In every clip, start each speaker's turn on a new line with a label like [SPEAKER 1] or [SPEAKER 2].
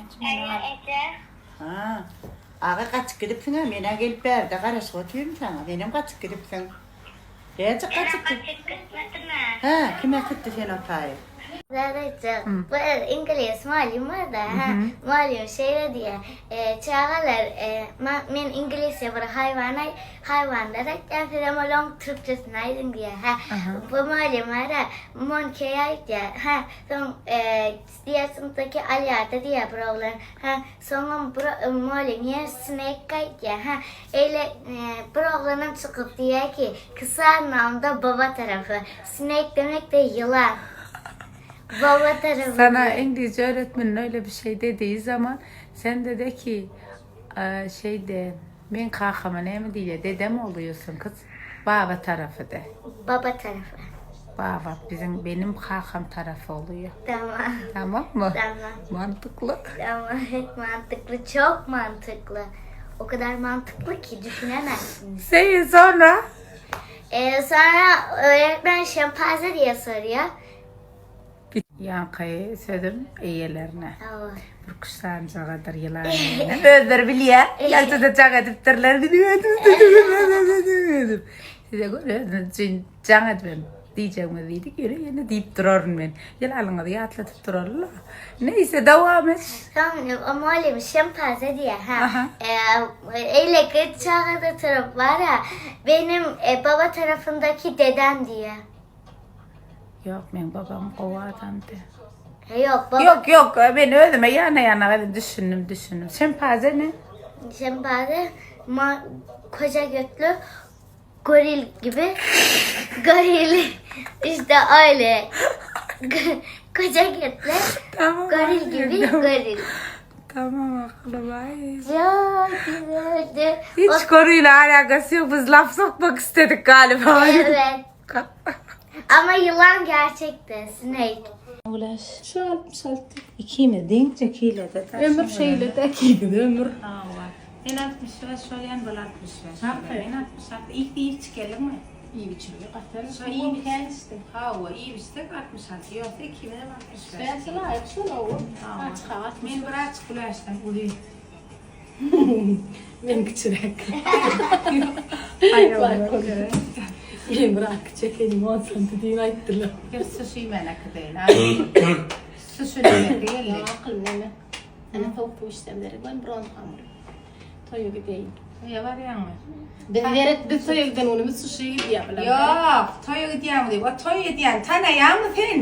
[SPEAKER 1] Näçe men
[SPEAKER 2] Alo eje.
[SPEAKER 3] Ha. Aga gaçyp gidipsiň-ä, men-ä gelip bärde garaşyp otyryn saňa. Senem gaçyp gidipsiň. Näçe
[SPEAKER 2] Menem
[SPEAKER 3] gaçyp git.
[SPEAKER 2] gaçyp gitmedim-ä.
[SPEAKER 3] Hä, kim äkitdi seni o taýy?
[SPEAKER 2] Zat aýtjak. Bu iňlis mugallym bar-da, hä, mugallym şeýle diýýär, Çagalar, men iňlisçe bir haýwan haýwanlar aýtýan, sizem olaň türkçesini aýdyň diýýär, hä. Bu mugallym bar-a, monkey aýtýar, hä, soň diýer synpdaky alýarda diýýär bir oglan, hä, soňam bir mugallym ýene snake aýtýar, hä, eýle bir oglanam çykyp diýýär ki, kısa anlamda baba tarapy. Snake demek de ýylan. Baba tarapy.
[SPEAKER 1] Sana İngilizce öğretmenin öyle bir şey dediği zaman sen de de ki şey de men kakama näme diýýär dedem oluyorsun kız baba tarafy de.
[SPEAKER 2] Baba tarafy.
[SPEAKER 1] Baba bizim benim kakam tarafy oluyor.
[SPEAKER 2] Tamam.
[SPEAKER 1] Tamam mı?
[SPEAKER 2] Tamam.
[SPEAKER 1] Mantıklı.
[SPEAKER 2] Tamam. Mantıklı. Çok mantıklı. O kadar mantıklı ki düşünemezsiniz.
[SPEAKER 1] Senin sonra
[SPEAKER 2] Ee, sonra öğretmen şempanze diye soruyor.
[SPEAKER 1] Ýaňky sözüm eýelerine.
[SPEAKER 2] Hawa.
[SPEAKER 1] Bir kuş sanjagadyr ýylan ýerine. Özleri bilýär. Ýalta-da jaň edipdirler. Size görä özümiz üçin jaň edibem diýjegimizi diýdik. Ýöne ýene diýip duraryn men. Ýylanyňyzy ýatladyp duraly-la. Neýse dowam et.
[SPEAKER 2] Soň o mugallym şempanze diýýär. Ha. Eýleki çaga-da turup bar-a, benim baba tarafyndaky dedem diýýär.
[SPEAKER 1] Ýok, meň babam gowy adamdy.
[SPEAKER 2] Ýok, baba.
[SPEAKER 1] Ýok, ýok, men özüme ýana ýana edip düşündim, düşündim. Şempanze ne?
[SPEAKER 2] Şempanze ma koca götlü goril gibi. Goril işte öyle. Koca götlü
[SPEAKER 1] Tamam.
[SPEAKER 2] goril gibi goril.
[SPEAKER 1] Tamam aklım ay.
[SPEAKER 2] Çok güzeldi.
[SPEAKER 1] Hiç konuyla alakası yok. Biz laf sokmak istedik galiba.
[SPEAKER 2] Evet. Ama yılan gerçekti. Snake.
[SPEAKER 1] Ulaş.
[SPEAKER 4] Şu 66.
[SPEAKER 1] Ikimiz deňje kilede.
[SPEAKER 4] Ömür şeýle de ki ömür.
[SPEAKER 1] Hawa. Men 65 bolýan, bul 65. Men 66. Ilk iýip içgelikmi?
[SPEAKER 4] Iýip içildi gaty.
[SPEAKER 1] Şo iýip içdik. Hawa, iýip içsek 66. Ýogsa ikimizem 65.
[SPEAKER 4] Ben sana aýyp şol ow. Açyk agat.
[SPEAKER 1] Men bir açyk ulaşdan uzyn.
[SPEAKER 4] Men kiçiräk.
[SPEAKER 1] Aýagyma
[SPEAKER 4] Men bir ak kiçi ekenim ondan diýin aýtdylar.
[SPEAKER 1] Bir sushi iýmän äkideýin. Sushi iýmek geldi.
[SPEAKER 4] Aklym näme? Ana towuk bu işden berek ben bron hamur. Toýa gideýin.
[SPEAKER 1] Toýa barýaňmy?
[SPEAKER 4] Biz gerek biz toýa giden günümiz suşi gidýär bilen.
[SPEAKER 1] Ýok, toýa gidýäňmi diýip. O toý edýän tanaýaňmy sen?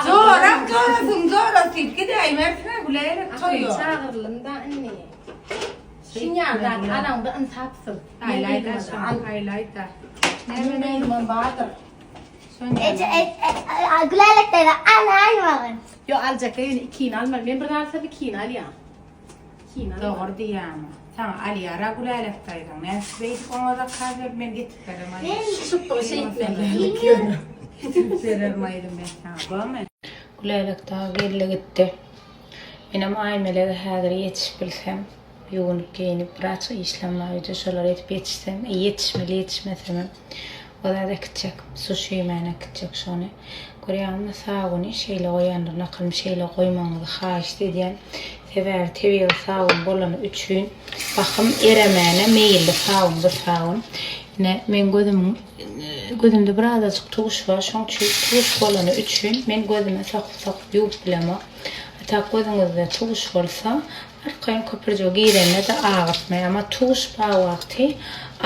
[SPEAKER 1] Joram jorasyň jorasy diýip gidäýmersiň-ä Güläýrek toýa.
[SPEAKER 4] Çagyrylym da indi. Şuň ýaly zat alaňda ynsapsyz.
[SPEAKER 1] Aýlaýda şony, aýlaýda.
[SPEAKER 4] Näme näme bardyr.
[SPEAKER 2] Ece, e, e, Gülälek teyze alaýmagyn.
[SPEAKER 4] Ýok aljak ýöne ikini almaly. Men bir alsam ikini alýan.
[SPEAKER 1] Dogry diýýäňmi? Saňa alýara Gülälek daýzaň. Näçe beýdip oňa zakaz berip men getirip berem.
[SPEAKER 4] Şupba şeýtmeli ýöne.
[SPEAKER 1] Getirip bererin aýdym men saňa. Bormy? Gülälek dagy geldi gitdi. Menem Aýmelege häzir ýetişip bilsem, ýuwunyp geýnip birazjyk işlem bar öýde şolary edip ýetişsem, ýetişmeli ýetişmesemem o zat äkitjek. Suşi iýmäne äkitjek şony. Görýäňizmi sabyny şeýle goýandyr nakylym şeýle goýmagyňyzy haýyşt edýän. Sebäbi tebigy sabyn bolany üçin bahym eremäne meýilli sabyn bu sabyn. Ine meň gözümiň gözümde bir azajyk tuguş bar şoň üçin tuguş bolany üçin men gözüme sokup sokup ýuwup bilemok. A tak gözüňizde tuguş bolsa Arkaýyn köpürjige girende-de agyrtmaýar. Emma tuguş bar wagty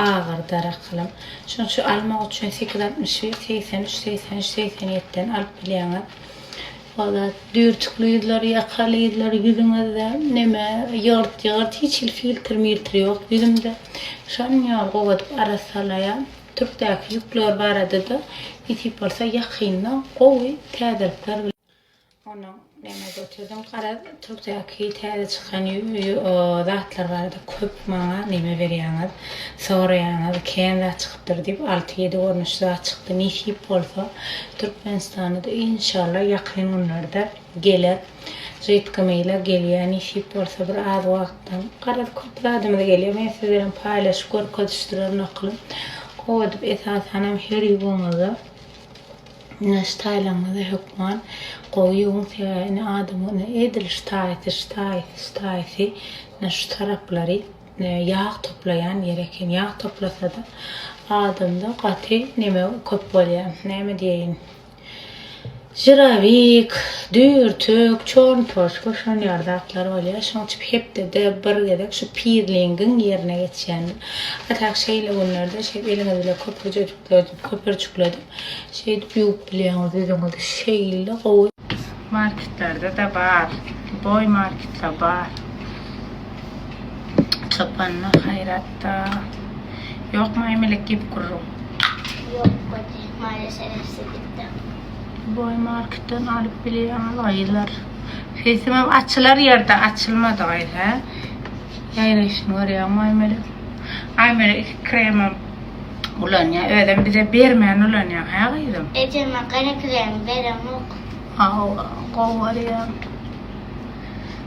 [SPEAKER 1] agyrdar akylym. Şonuň üçin almak üçin 861 83 83 87-den alyp bilýäňiz. Walla düýrtükli ýüzler, ýakaly ýüzler ýüzüňizde neme ýygyrt ýygyrt hiç hili filtr miltr ýok ýüzümde. Şonuň ýaly gowy edip arassalaýar. Türkdäki ýükler barada-da nesip bolsa ýakynda gowy täzelikler bilen. Ondan näme göterdim garaz türkdäki täze çykan zatlar barada köp maňa neme berýäňiz soraýaňyz kän zat çykypdyr diýip 6-7 görnüş zat çykdy nesip bolsa Türkmenistanda-da inşallah ýakyn günlerde geler žytgymyla gelýär nesip bolsa bir az wagtdan garaz köp zadymyz gelýär men siz bilen paýlaşyp görkezişdirerin akylyp gowy edip esasanam her ýuwaňyzda. Ine şu taýlaryňyzy hökman gowy ýuwuň sebäbi ine adamyň ine edil şu taýsy şu taýsy şu taýsy ine şu taraplary ýag toplaýan ýer eken ýag toplasada adamda gaty neme köp bolýar näme diýeýin Žirawik, düýrtük, çornpoşka şon ýaly zatlar bolýar. Şoň üçin hepdede bir gezek şu pirlingiň ýerine geçýän. A tak şeýle günlerde şeýdip eliňiz bilen köpürjekledip, köpürjikledip şeýdip ýuwup bilýäňiz ýüzüňizi. Şeýle gowy. Marketlerde-de bar. Boý marketde bar. Çopanly Haýratda. Ýokmy Aýmelek gep gürrüň?
[SPEAKER 2] Ýok goý maalesef hepsi gitdi.
[SPEAKER 1] Boý marketden alyp bilýäňiz gyzlar. Sesimem açylar ýerde açylmady gyz hä? Ýaýraýşyny görýäňmi Aýmelek? Aýmelek iki kremem ulanýar. Özem bize bermän ulanýar hä gyzym?
[SPEAKER 2] Ejeme gara krem beremok.
[SPEAKER 1] Hawa gowy görýän.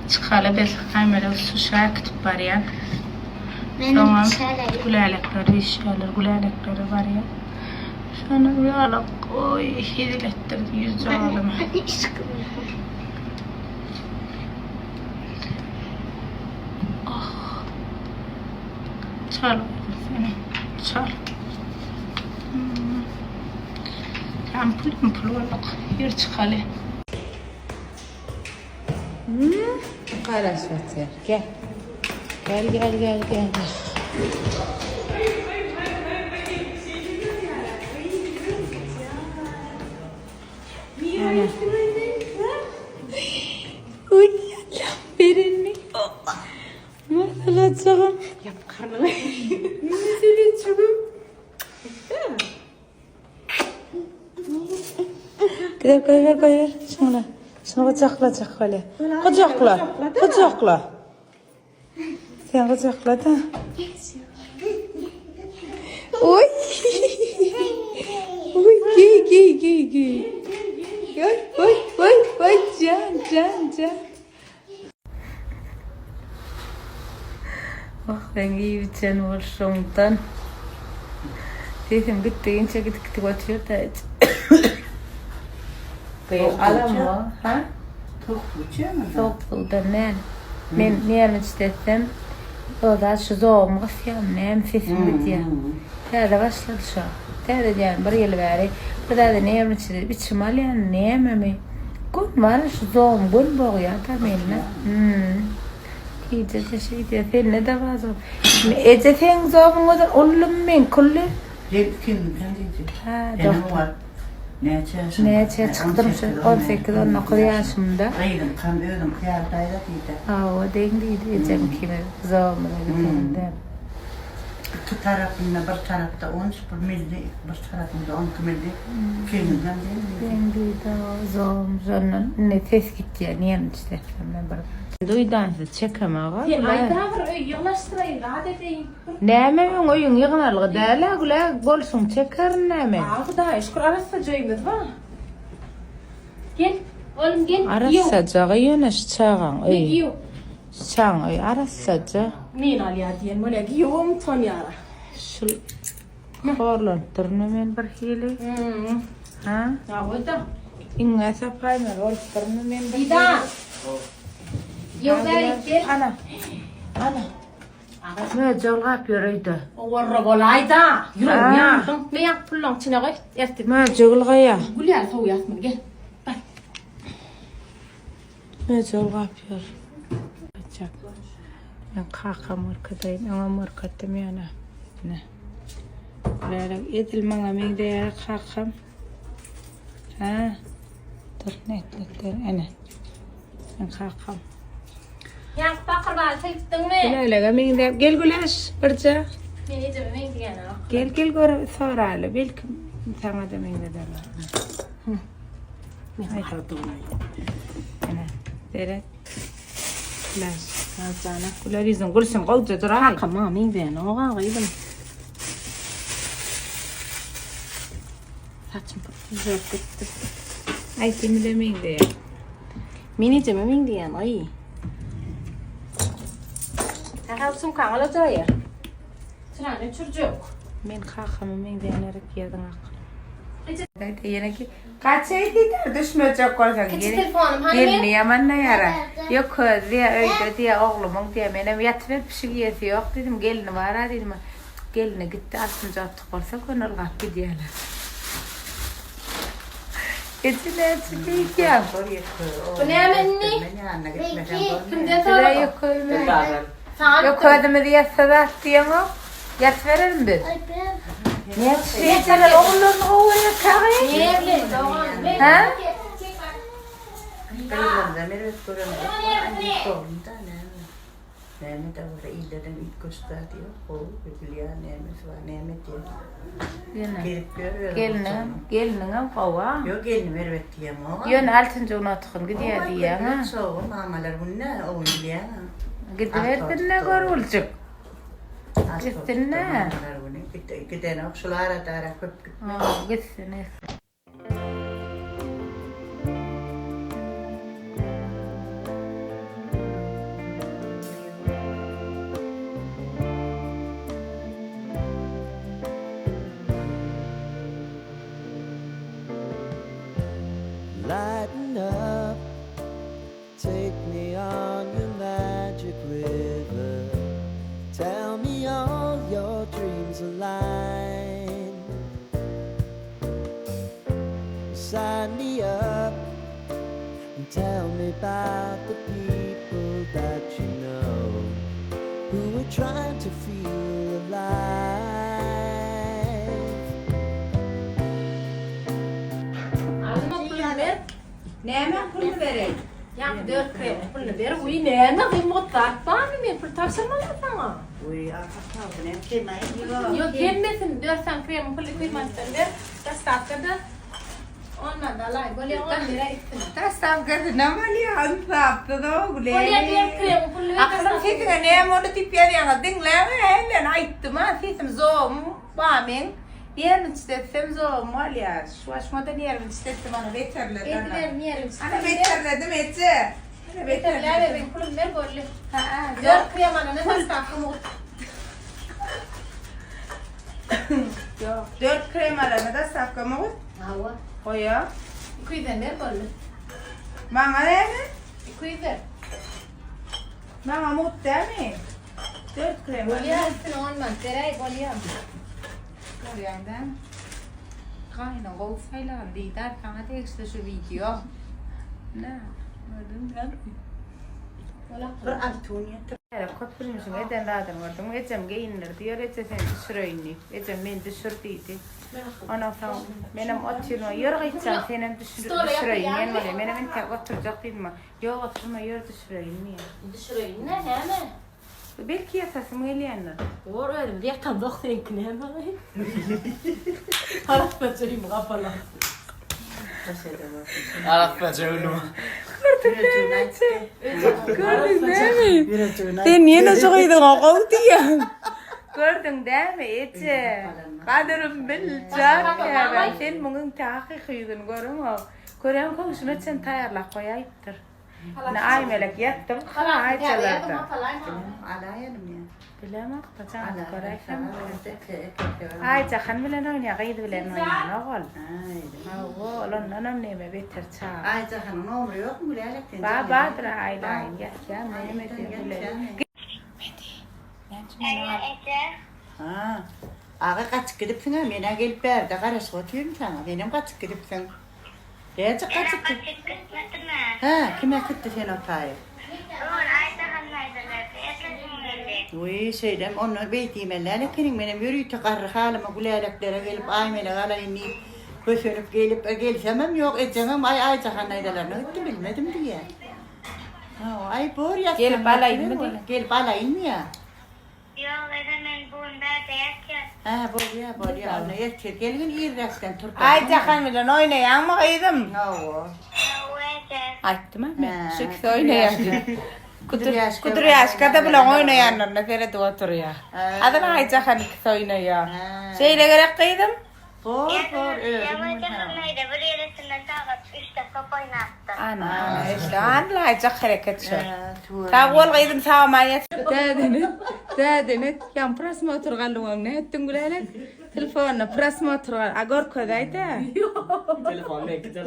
[SPEAKER 1] Çykaly biz Aýmelek suşa äkidip barýan.
[SPEAKER 2] Menem
[SPEAKER 1] Soňam
[SPEAKER 2] çäre.
[SPEAKER 1] gülälekler üýşýärler, güläleklere barýar. Şonuň ýaly oý hezil etdirdi ýüzjagazymy. Ah. Çal seni. Çal. Hmm. Ampul ampul bolduk. Ýür çykaly. Garaş otur. Gel. Gel gel gel gel. Uy Allah verin Masalacığım.
[SPEAKER 4] Yap karnını.
[SPEAKER 1] Masalacığım. Gider koy ver koy ver. Şunu. Şunu kucaklacak öyle. Kucakla. Kucakla. Sen kucakla da. Oy. Oy giy giy giy giy. Oy oy oy oy can can can. Wah sen iýip içen bolşuňdan. Sesim gitdigiçe gidip gidip otyr da. Gyz alamok, ha?
[SPEAKER 3] Sowuk suw içýäňmi?
[SPEAKER 1] Sowuk suwdan däl. Men näme içsem, o zat şu zogumy gysýarmy, näme sesim gidýär. Täze başlady şo. Täze diýýän bir ýyl bäri bir zada näme içdi, içim alýan nämemi. Gün bar şu zogum gün bogýar-da mende. Hmm. Gije-de şeýdýär. Sende-de bar zog. Eje seň zoguň özün ullumy meňki ully?
[SPEAKER 3] Sen ikimiziňkem diýdi.
[SPEAKER 1] Hä,
[SPEAKER 3] Senem
[SPEAKER 1] dogry.
[SPEAKER 3] bar. Näçe ýaşyň?
[SPEAKER 1] Näçe çykdym şu 18-19 ýaşymda.
[SPEAKER 3] Gyzyňkam özüňki ýaly daýza diýdi.
[SPEAKER 1] Hawa deň diýdi ejem ikimiz zogumyza gidende.
[SPEAKER 3] Iki tarapynda bir tarapda on üç bir milli, bir tarapynda 12 milli. Ikimiňkem deň diýdi.
[SPEAKER 1] Deň diýdi zogum şondan indi ses gitýär näme içsem men bir Duýdansyz çekemok-a.
[SPEAKER 4] Sen aýda bir öý ýygnaşdyraýyn, zat edeýin.
[SPEAKER 1] Näme öň öýüň ýygnalgy däl-ä Gülä, bolşuň çekerin näme.
[SPEAKER 4] A Hudaýa şükür arassaja öýümiz bar. Gel, oglum gel.
[SPEAKER 1] Arassajagy ýöne şu çagaň öýi.
[SPEAKER 4] Giýew.
[SPEAKER 1] Şu çagaň öýi arassaja.
[SPEAKER 4] Men alýar diýen bolýar. Giýewem utanýar.
[SPEAKER 1] Şul horlanypdyryn men bir hili. Ha?
[SPEAKER 4] Hawa-da.
[SPEAKER 1] Iňňä sapaýmaly bolupdyrmy men bir hili.
[SPEAKER 4] Dida. Ýow bärik gel.
[SPEAKER 1] Ana. Ana. Möjek gap ýör öýde.
[SPEAKER 4] Owarra bolaýda. Ýüregimi ýardyň. Men ýaňky pullaň içine goý. Ertir.
[SPEAKER 1] Möjek ylgaýa.
[SPEAKER 4] Gül ýaly sowýas muny gel. Bar.
[SPEAKER 1] Möjek gap ýör. Açak. Men kakam görkezeýin. Öňem görkezdim ýöne. Ine. Bäri edil maňa meňzeýär kakam. Hä? Dur, netlikler. Ene. Men kakam.
[SPEAKER 4] Ýaňky pakyr baly silkdiňmi?
[SPEAKER 1] Gülälege meňzäp. Gel Güläş, birje.
[SPEAKER 4] Men ejeme meňzeýän ak.
[SPEAKER 1] Gel gel gör soraly. Belki saňa da meňzederler. Ene. Seret. Güläş.
[SPEAKER 4] Jana.
[SPEAKER 1] Güler ýüzüň gülsün, gowja duraý.
[SPEAKER 4] Kakam maňa meňzeýän ok gyzym. Saçym düzerip gitdi.
[SPEAKER 1] Aýtym bile meňzeýär.
[SPEAKER 4] Men ejeme meňzeýän aý. Aha, sumkaňy ala jaýa. Çyrany öçürjek.
[SPEAKER 1] Men kakama meňzeýän erek ýazyň akyl. Ýeneki gaçaý diýder düşmejek bolsaň.
[SPEAKER 4] Kiçi telefonym hany
[SPEAKER 1] Gelni
[SPEAKER 4] men?
[SPEAKER 1] ýaman ýara. Ýok köz diýä öýde diýä oglumyň diýä. Menem ýatyber pişik iýesi ýok diýdim. Gelni bar-a diýdim. Gelni gitdi altynjy otuk bolsa göni ylgap gidýärler. Eje näçe diýýäň?
[SPEAKER 4] Bu näme indi? Kimden
[SPEAKER 1] Size
[SPEAKER 4] soradyň?
[SPEAKER 1] ýok özüme.
[SPEAKER 4] Saňa
[SPEAKER 1] Ýok özümiz ýatsa zat diýeňok. Ýatyberelim biz. Näçe şeýtseler ogullaryny gowy görýär kagy?
[SPEAKER 4] Ne bilen dogan? Men
[SPEAKER 1] Hä?
[SPEAKER 3] Gyzlaryndan erbet göremok. Oglum-da näme. Näme-de bolsa illerden üýtgeşik zady ýok. Gowy bilýän nämesi bar, näme edýär.
[SPEAKER 1] Ýöne
[SPEAKER 3] Gezip ýör öz
[SPEAKER 1] gelniňem,
[SPEAKER 3] ojagyna.
[SPEAKER 1] gelniňem gowy-a.
[SPEAKER 3] Ýok, gelnim erbet diýemok.
[SPEAKER 1] Ýöne altynjy gün otuhyn gidýär diýýäň-ä.
[SPEAKER 3] Çogy mamalar günde ogul bilýäň-ä.
[SPEAKER 1] Gidibersin-de görgüljik. Gitsin-de.
[SPEAKER 3] Mamalar güni gidenok. Şul arada-ara köp gitmez.
[SPEAKER 1] Gitsin, gitsin.
[SPEAKER 5] Lighten up, take me on your magic river. Tell me all your dreams align. Sign me up and tell me about the people that you know who are trying to feel alive.
[SPEAKER 4] Alma puluny ber.
[SPEAKER 1] Näme puluny bereýin?
[SPEAKER 4] Ýaňky dört kremiň puluny ber. Uý näme gymmat zat barmy men pul tabşyrmalymy saňa?
[SPEAKER 3] Uý, artyk saldy, näme kemaý?
[SPEAKER 4] Ýok hemmesini dört sany kremiň puluny 200 manatdan ber. Dostawkada on manat alaý. Bolýa on beräý ikisini.
[SPEAKER 1] Dostawkasyny bolýa, ynsapsyz ogly.
[SPEAKER 4] Bolýa dört kremiň puluny ber.
[SPEAKER 1] Akylyň sesiňe näme boldy diýip ýazýaňyz. Diňläň-ä, men aýtdym-a, sesim zogum bar meň. Ýerini çitetsem zogum bolýar. Şu başyma-da nerwini çitetdim, ana beterledi ana.
[SPEAKER 4] Ediber nerwini
[SPEAKER 1] Ana beterledim eje. Ana beterledim.
[SPEAKER 4] Beterläber meň pulumy ber boldy.
[SPEAKER 1] Hä,
[SPEAKER 4] Dört krem alana dostawka mugt.
[SPEAKER 1] Ýok, dört krem alana dostawka mugt.
[SPEAKER 4] Hawa.
[SPEAKER 1] Goýa.
[SPEAKER 4] 200-den ber boldy.
[SPEAKER 1] Maňa näme?
[SPEAKER 4] 200 ber.
[SPEAKER 1] Maňa mugt dälmi? Dört krem.
[SPEAKER 4] Bolýar, üstüne 10 manat beräý, bolýar.
[SPEAKER 1] Görýäň dämi? Gaýynyň gowy saýlan Didar saňa degişli şu wideo. Nä, gördüň dälmi?
[SPEAKER 3] Bir altun ýetir.
[SPEAKER 1] Täze köpürmişiň eden zadyny gördüňmi? Ejem geýindirdi ýör, eje seni düşüreýin diýip. Ejem meni düşür diýdi. Ondan soň menem otyrma, ýör gyýçam senem düşüreýin diýen bolýar. Menem entäk oturjak diýdim. Ýok oturma ýör düşüreýin diýýär.
[SPEAKER 4] Düşüreýin nä näme?
[SPEAKER 1] Belki ýatasym gelýändir.
[SPEAKER 4] Bor özümiz ýatamzok seňki näme gyz. Arassaja öýümi gapala.
[SPEAKER 6] Arassaja öýümi.
[SPEAKER 1] Gördüň dämi? Sen ýene şu gyzyňa gowy diýýäň. Gördüň dämi eje? Gadyrym bil, jan käbäm, sen munuň takyky ýüzüni göreňok. Görýäň köwşüne çen taýýarlap goýaýypdyr. Indi Aýmelek ýatdym aýjalarda.
[SPEAKER 3] Alaýalym ýa.
[SPEAKER 1] Bilemok da janyp göräýsem. Aýjahan bilen oýnaýar, gyz bilen oýnanok ol. Hawa, ol ondanam neme beter çaga.
[SPEAKER 3] Aýjahanyň nomeri ýokmy Gülälek sen?
[SPEAKER 1] Bar, bardyr aýlaýyn ýatýan neme diýip bilen. Medi. Näme üçin meni al.
[SPEAKER 3] Ha. Aga gaçyp gidipsiň-ä, men-ä gelip bärde garaşyp otyryn saňa. Senem gaçyp gidipsiň. Näçe gaçyp
[SPEAKER 2] Gaçyp gitmedim-ä.
[SPEAKER 3] Hä, kim äkitdi seni o taýy?
[SPEAKER 2] Ol Aýjahan daýzalarda ertesim geldi.
[SPEAKER 3] Wiý, şeýdem, onda beý diýmeli däl ekeniň. Menem ýörite garry halyma Güläleklere gelip, Aýmelek alaýyn diýip, kösenip gelip, gelsemem ýok, ejeňem aý Aýjahan daýzalaryna gitdi, bilmedim diýýär. Hawa, aý bor ýatsaň
[SPEAKER 1] Gelip alaýynmy diý.
[SPEAKER 3] Gelip alaýynmy ýa?
[SPEAKER 2] Ýok eje men bu gün bärde ýatýan.
[SPEAKER 3] Hä bolýa bolýa onda ertir gelgin irräkden turtarsyň.
[SPEAKER 1] Aýjahan bilen oýnaýaňmy gyzym?
[SPEAKER 3] Hawa.
[SPEAKER 2] Hawa eje.
[SPEAKER 1] Aýtdym-a men. Şu ikisi oýnaýar diýip.
[SPEAKER 3] Kudrýaşka
[SPEAKER 1] da bilen oýnaýanlaryna seredip oturýar. Adyl Aýjahan ikisi oýnaýar. Şeýle gerek gyzym?
[SPEAKER 3] Bor bor özüň
[SPEAKER 2] Aýjahan daýza bir ýeresinde sagat üçde top oýnapdyr.
[SPEAKER 1] Ana ana işte anlaýjak hereket şu. Sag bol gyzym sag aman ýat. Dädene dädene ýaňy prosmotr galdyň nätdiň Gülälek? Telefonda prosmotr bar. A görkezäýdä.
[SPEAKER 6] Telefon meňkidir.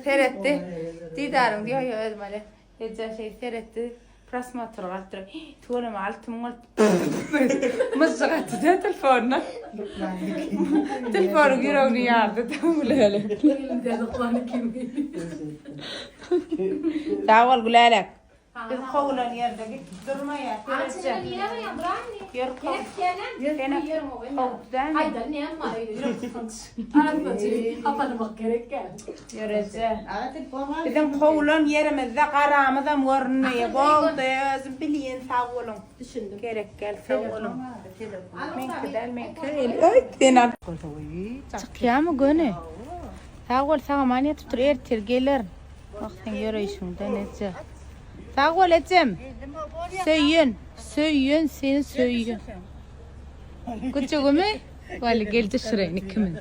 [SPEAKER 1] Seretdi. Didaryň diýýär, ýok özüm alýan. Eje şeý seretdi. Prosmotr galyp dur. Tüweleme 6000 bolup. Myžžyk atdy-da telefonyna. Telefonyň ýüregini ýardy Gülälek. Sag bol Gülälek. Biz kowulan ýerde gitip durmaýar.
[SPEAKER 4] Açyňda nirä barýaň Duranny?
[SPEAKER 1] Ýör kow.
[SPEAKER 4] Gerek diýýänem.
[SPEAKER 1] Sene kowdy dämi?
[SPEAKER 4] Aýdaly näme bar öýde ýürek gysgynç. Arassaçy hapalamak gerek gel.
[SPEAKER 1] Ýöreje.
[SPEAKER 3] Aga telefon bar.
[SPEAKER 1] Biziň kowulan ýerimizde garamyzam görünmeýär. Boldy, özüm bilýän sag boluň.
[SPEAKER 4] Düşündim.
[SPEAKER 1] Gerek gel sag boluň.
[SPEAKER 3] Telefon.
[SPEAKER 1] Meňki däl, meňki. Öý, sen al. Çykýarmy göni? Sag bol, sag aman ýatyp dur, ertir gelerin. Wah, seň ýöreýşiňden eje. Sag bol ejem. Söýün, söýün seni söýün. Küçügimi? Wally gel düşüreýin ikimiz.